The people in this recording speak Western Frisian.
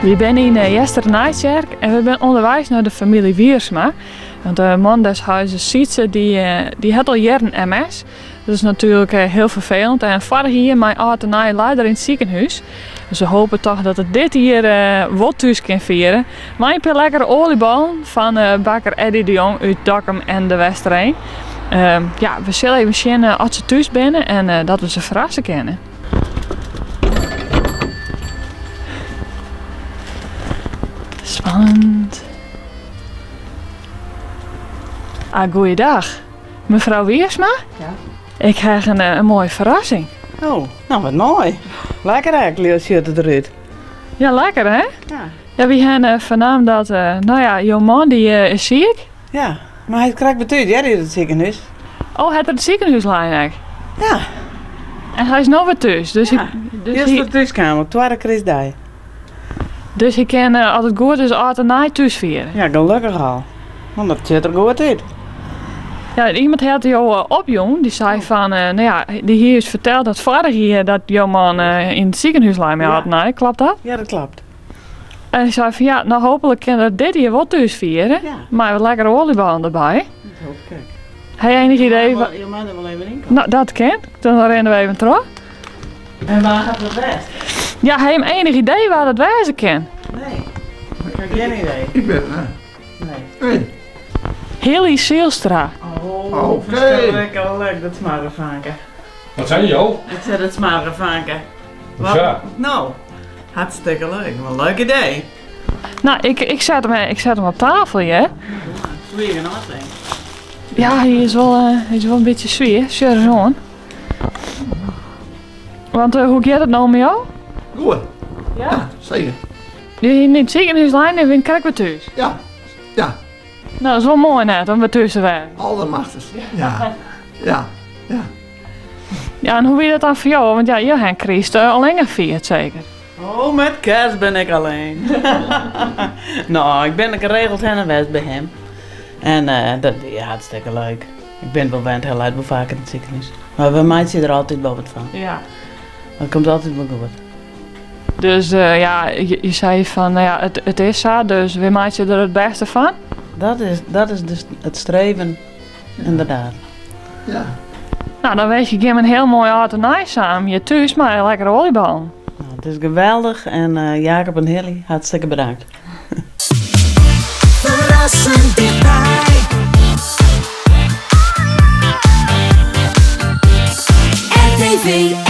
Wy binne yn Easternijtsjerk en we binne ûnderweis nei de famylje Wiersma. Want de man des huizes Sietse dy hat al jierren MS. Dat is natuerlik hiel ferfelend en foarich jier mei âld en nij lei er yn it sikehûs. Dus we hopen toch dat er dit jier wol thús kin fiere. Mei in pear lekkere oaljebollen fan bakker Eddy de Jong út Dokkum en de Westereen. Ja, we sille even sjen oft se thús binne en dat we se ferrasse kinne. Spannend. Ah, goeiedag. Mefrou Wiersma? Ja. Ik ha in moaie ferrassing. Oh, no wat moai. Lekker ek, sjocht it derút. Ja, lekker hè? Ja. Ja, wy ha fernaam dat, no ja, jo man dy is siik. Ja, mar hy is krekt wer thús hear, út it sikehûs. Oh, hat er it sikehûs lein ek? Ja. En hy is no wer thús? Dus ja, dus juster thús kaam op twadde krystdei. Dus hy kin, as it goed is, âld en nij thús fiere? Ja, gelokkich al. Want dat sjocht der goed út. Ja, iemand hat jo opjûn, dy sei fan, no ja, dy hie ús ferteld dat foarich jier dat jo man yn it sikehûs lei mei âld en nij, kloppet dat? Ja, dat kloppet. En hy sei fan ja, no hooplik kin er dit jier wol thús fiere, mei wat lekkere oaljeballen derby. Dat hoop ik ek. Ha je enig idee? Jo meie der wol even yn komme. No, dat kin. Dan rinne we even troch. En wa hat dat west? Ja, ha jim enig idee wa dat wêze kin? Nee, ik ha gjin idee. Ik wit it net. Nee. Nee. Hilly Zijlstra. Oh, Oké. Ferskriklik, dat smarge fanke. Wat sei jo? Ik sei dat smarge fanke. Hoezo? No, hartstikke leuk. Wat in leuk idee. No, ik set him, ik set him op tafel hjir. Swier genôch, denk ik. Ja, hy is wol, hy is wol in bytsje swier. Sjoch ris oan. Want hoe giet it no mei jo? Goed. Ja? Ja, seker. Je hiene yn it sikehûs lein en binne krekt wer thús? Ja, ja. No, dat is wol moai net om wer thús te wêzen. Aldermachtichst, ja. Ja, ja. Ja, en hoe wie dat dan foar jo? Want ja, jo ha kryst allinnich fierd seker? Oh, met kerst bin ik alleen. No, ik bin geregeld hinne west by him. En dat wie hartstikke leuk. Ik bin wol wend, hy leit wol faker yn it sikehûs. Mar we meitsje der altyd wol wat fan. Ja. Dat komt altyd wol goed. Dus ja, je sei fan, no ja, it is sa, dus we meitsje der it bêste fan? Dat is, dat is dus it streven, ynderdaad. Ja. No, dan winskje ik jim in hiel moai âld en nij samen hjir thús mei lekkere oaljeballen. No, it is geweldich en Jacob en Hilly, hartstikke bedankt. Ferrassend tichtby. RTV.